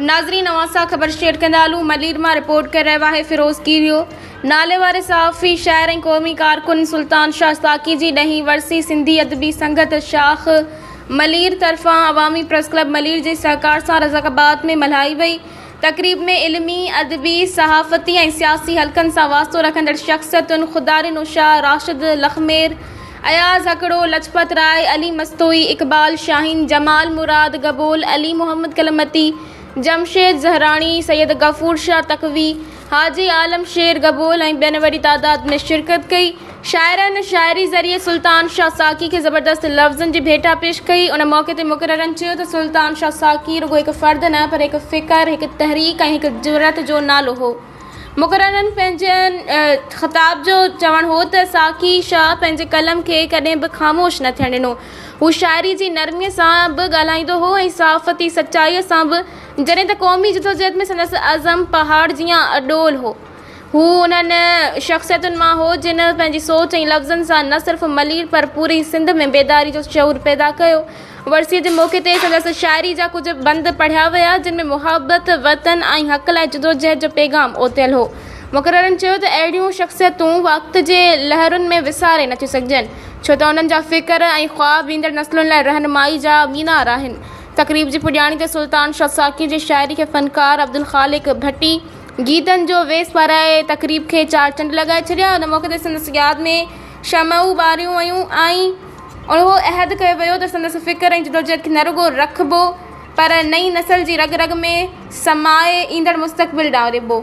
ناظرين اوهان سان خبر شيئر ڪندا هلون ملير مان رپورٽ ڪري رهيو آهي فيروز ڪيريو نالي واري صحافي شاعر ۽ قومي ڪارڪن سلطان شاهه ساقي جي ڏهين ورسي سنڌي ادبي سنگت شاخ ملير طرفان عوامي پريس ڪلب ملير جي سهڪار سان رزاق آباد ۾ ملهائي وئي تقريب ۾ علمي، ادبي، صحافتي ۽ سياسي حلقن سان واسطو رکندڙ شخصيتن خدارينو شاهه، راشد لخمير، اياز هڪڙو، لجپت راء، علي مستوئي، اقبال شاهين، جمال مراد گبول، علي محمد ڪلمتي، جمشيد زهراڻي، سيد غفور شاهه تقوي، حاجي عالم شير گبول ۽ ٻين وڏي تعداد ۾ شرڪت ڪئي. شاعرن شاعري ذريعي سلطان شاهه ساقي کي زبردست لفظن جي ڀيٽا پيش ڪئي. ان موقعي تي مقررن چيو ته سلطان شاهه ساقي رڳو هڪ فرد نه پر هڪ فڪر، هڪ تحريڪ ۽ هڪ جرئت جو نالو هو. مقررن پنهنجن خطاب جو چوڻ هو ته ساقي شاهه پنهنجي قلم کي ڪڏهن به خاموش نه ٿيڻ ڏنو. هو شاعري جي نرميء سان به ڳالهائيندو هو ۽ صحافتي سچائيء سان به، جڏهن ته قومي جدوجهد ۾ سندس عزم پهاڙ جيان اڏول هو. هو انهن شخصيتن مان هو جن پنهنجي سوچ ۽ لفظن سان نه صرف ملير پر پوري سنڌ ۾ بيداري جو شعور پيدا ڪيو. ورسيء جي موقعي تي سندس شاعري جا ڪجهه بند پڙهيا ويا جن ۾ محبت، وطن ۽ حق لاء جدوجهد جو پيغام اوتيل هو. مقررن چيو ته اهڙيون شخصيتون وقت جي لهرن ۾ وساري نٿيون سگهجن ڇو ته انهن جا فڪر ۽ خواب ايندڙ نسلن لاء رهنمائي جا مينار آهن. تقريب جي پڄاڻي تي سلطان شاهه ساقي جي شاعري کي فنڪار عبدالخالق ڀٽي، گيتن جو ويس پارائي تقريب کي چار چنڊ لڳائي ڇڏيا. ان موقعي تي سندس ياد ۾ شمعون ٻاريون ويون ۽ اهو عهد ڪيو ويو ته سندس فڪر ۽ جدوجهد کي نه رڳو رکبو پر نئين نسل جي رڳ رڳ ۾ سمائي ايندڙ مستقبل ڏانهن ڏبو.